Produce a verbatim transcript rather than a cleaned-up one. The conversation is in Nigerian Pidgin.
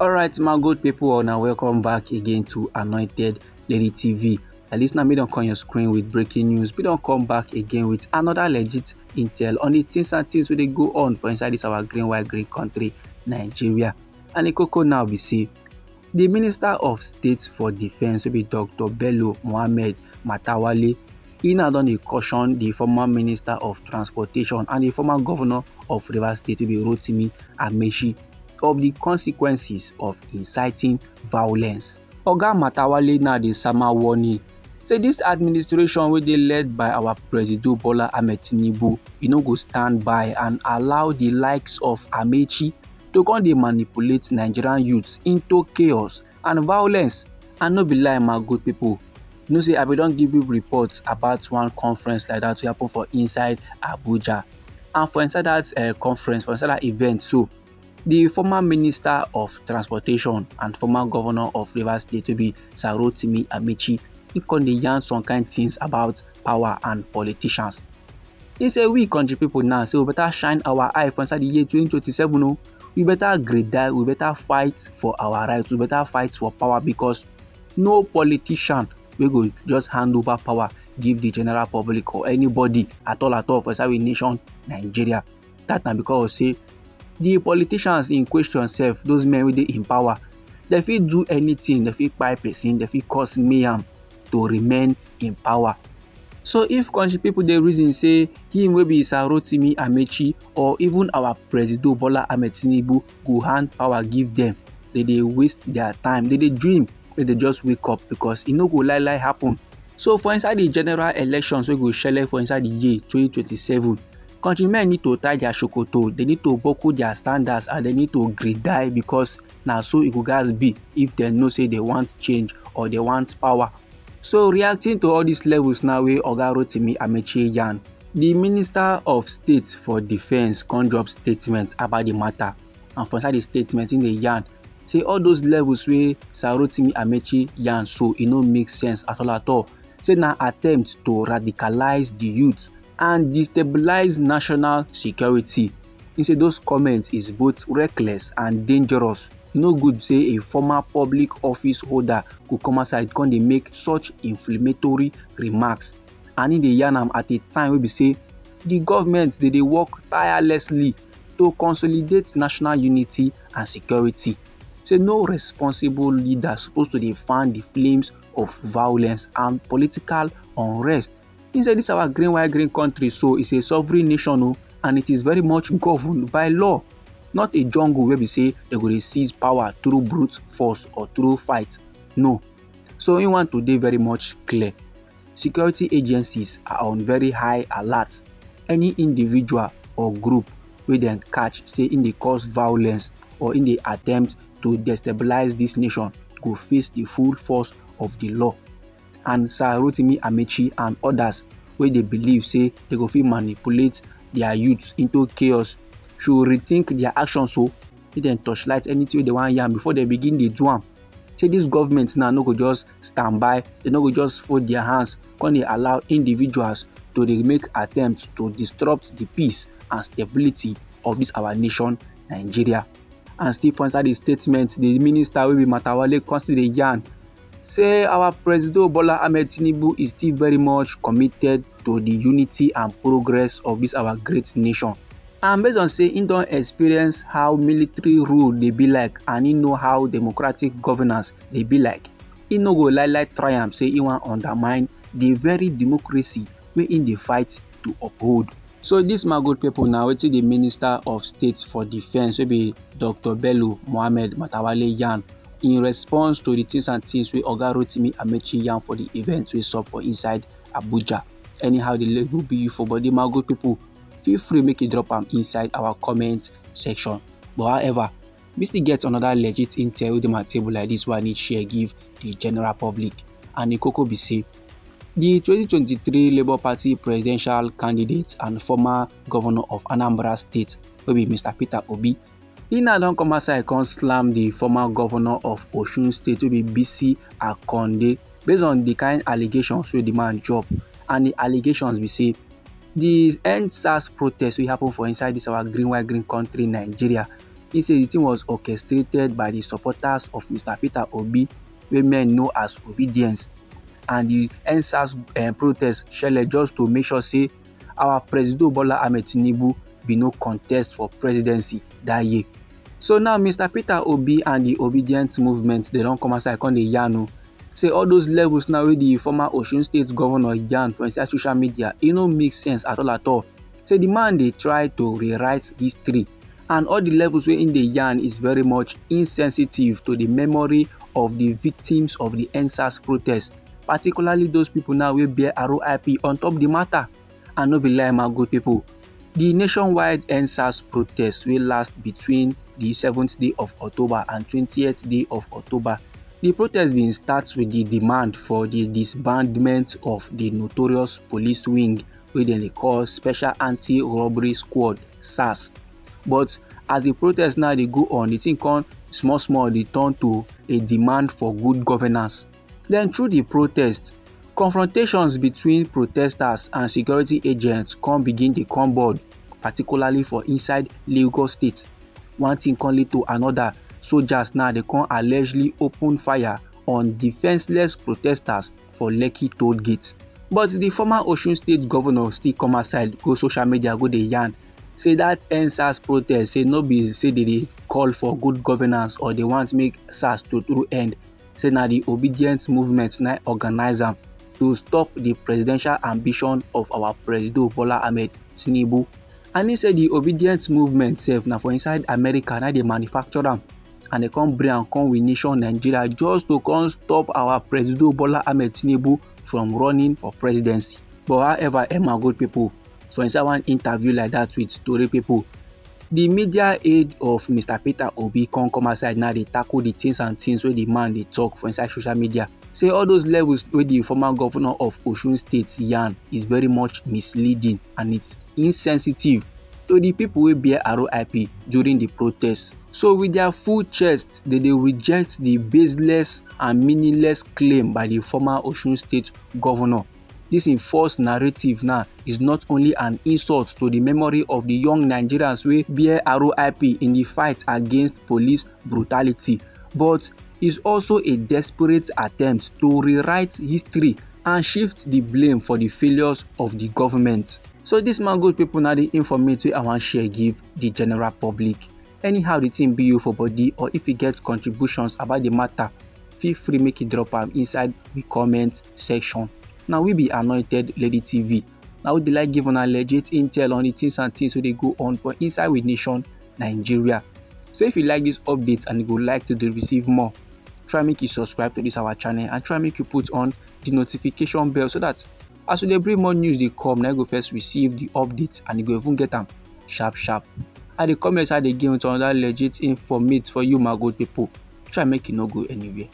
Alright, my good people, now welcome back again to Anointed Lady T V. At least now, me don come your screen with breaking news. We don come back again with another legit intel on the things and things wey dey go on for inside this our green, white, green country, Nigeria. And the koko now be say, the Minister of State for Defense, wey be Doctor Bello Mohammed Matawale, he now don dey caution the former Minister of Transportation and the former governor of Rivers State, wey be Rotimi Amechi, of the consequences of inciting violence. Oga Matawale now dey sama warning say this administration wey dey led by our Presido Bola Ahmed Tinubu, e no go stand by and allow the likes of Amechi to come dey manipulate Nigerian youths into chaos and violence. And no be lie, my good people, you know say I bin don give you report about one conference like that wey happen for inside Abuja. And for inside that uh, conference, for inside that event so, the former Minister of Transportation and former governor of Rivers State, wey be Sir Rotimi Amechi, he come dey yarn some kind things about power and politicians. He say we country people now say we better shine our eye for inside the year twenty twenty-seven o. We better grade die, we better fight for our rights, we better fight for power, because no politician wey go just hand over power give the general public or anybody at all at all for inside we nation Nigeria. That na because say the politicians in question sef, those men wey dey in power, dem fit do anything, dem fit kpai person, dem fit cause mayhem to remain in power. So if country people dey reason say him wey be Sir Rotimi Amechi or even our Presido Bola Ahmed Tinubu go hand power give them, they dey waste their time, they dey dream, make they just wake up, because e no go lie lie happen. So for inside the general elections wey go shele for inside the year twenty twenty-seven, countrymen need to tie their shokoto, they need to buckle their sandals, and they need to gree die, because na so e go gas be if dem know say they want change or they want power. So reacting to all these levels now wey Oga Rotimi Amechi yarn, the Minister of State for Defense come drop statement about the matter. And for inside the statement, he dey yarn say all those levels wey Sir Rotimi Amechi yarn so, e no make sense at all at all. Say na attempt to radicalize the youth and destabilize national security. He say those comments is both reckless and dangerous. E no good say a former public office holder go come outside come dey make such inflammatory remarks. And he dey yarn am at a time wey be say the government dey dey work tirelessly to consolidate national unity and security. Say no responsible leader suppose to dey fan the flames of violence and political unrest. He say this our green, white, green country so is a sovereign nation o, and it is very much governed by law, not a jungle wey be say they go dey seize power through brute force or through fight. No. So he want to dey very much clear. Security agencies are on very high alert. Any individual or group wey dem catch say in dey cause violence or in dey attempt to destabilize this nation go face the full force of the law. And Sir Rotimi Amechi and others wey dey believe say they go fit manipulate their youths into chaos should rethink their actions, so make dem torchlight anything wey they wan yarn before they begin dey do am. Say this government now no go just stand by, they no go just fold their hands come dey allow individuals to dey make attempt to disrupt the peace and stability of this our nation, Nigeria. And still for inside the statement, the minister wey be Matawale come still dey yarn say our Presido Bola Ahmed Tinubu is still very much committed to the unity and progress of this our great nation. And based on say he don experience how military rule dey be like and he know how democratic governance dey be like, he no go lie lie try am say he wan undermine the very democracy wey he dey fight to uphold. So this, my good people, na wetin the Minister of State for Defense wey be Doctor Bello Mohammed Matawale yarn in response to the things and things wey Oga Rotimi Amechi yarn for the event wey sup for inside Abuja. Anyhow the level be you for body, my good people, feel free make you drop am inside our comment section. But however, we still get another legit intel wey dey my table like this wey I need share give the general public. And the koko be say, the twenty twenty-three Labour Party presidential candidate and former governor of Anambra State, wey be Mister Peter Obi, he now don come outside come slam the former governor of Osun State, wey be Bisi Akonde, based on the kind allegations wey the man drop. And the allegations be say the EndSARS protest wey happen for inside this our green, white, green country, Nigeria, He say the thing was orchestrated by the supporters of Mister Peter Obi, wey men know as Obidients, and the EndSARS um protest shele just to make sure say our Presido Bola Ahmed Tinubu bin no contest for presidency that year. So now, Mister Peter Obi and the Obidients movement, dem don come outside come dey yarn o, say all those levels now wey the former Osun State governor yarn for inside social media, e no make sense at all at all. Say the man dey try to rewrite history, and all the levels wey im dey yarn is very much insensitive to the memory of the victims of the EndSARS protest, particularly those people now wey bear R I P on top the matter. And no be lie, my good people, the nationwide EndSARS protest wey last between the seventh day of October and twentieth day of October, the protest bin start with the demand for the disbandment of the notorious police wing wey dem dey call Special Anti-Robbery Squad, SARS. But as the protest now dey go on, the thing come small small dey turn to a demand for good governance. Then through the protest, confrontations between protesters and security agents come begin dey come board, particularly for inside Lagos State. One thing come lead to another. Soldiers now dey come allegedly open fire on defenceless protesters for Lekki toll gate. But the former Osun State governor still come outside go social media go dey yarn say that EndSARS protest, say no be say dem dey call for good governance or dem want make SARS to true end. Say na the Obidients movement na organize am to stop the presidential ambition of our Presido Bola Ahmed Tinubu. And he say the Obidients movement sef na for inside America na dey manufacture am, and dem come bring am come we nation Nigeria just to come stop our Presido Bola Ahmed Tinubu from running for presidency. But however, eh, my good people, for inside one interview like that with tori people, the media aide of Mister Peter Obi come come outside now dey tackle the things and things wey the man dey talk for inside social media. Say all those levels wey the former governor of Osun State yarn is very much misleading and it's insensitive to the people wey bear R I P during the protest. So with their full chest, dem dey reject the baseless and meaningless claim by the former Osun State governor. This im false narrative now is not only an insult to the memory of the young Nigerians wey bear R I P in the fight against police brutality, but is also a desperate attempt to rewrite history and shift the blame for the failures of the government. So this, my good people, na the informate wey I wan share give the general public. Anyhow the thing be you for body, or if you get contributions about the matter, feel free make you drop am inside the comment section. Now we be Anointed Lady T V. Now we dey like give una legit intel on the things and things wey dey go on for inside with nation Nigeria. So if you like this update and you go like to dey receive more, try make you subscribe to this our channel and try make you put on the notification bell so that as we dey bring more news dey come, na you go first receive the update and you go even get am sharp sharp. I dey come inside again with another legit informate for you, my good people. Try make you no go anywhere.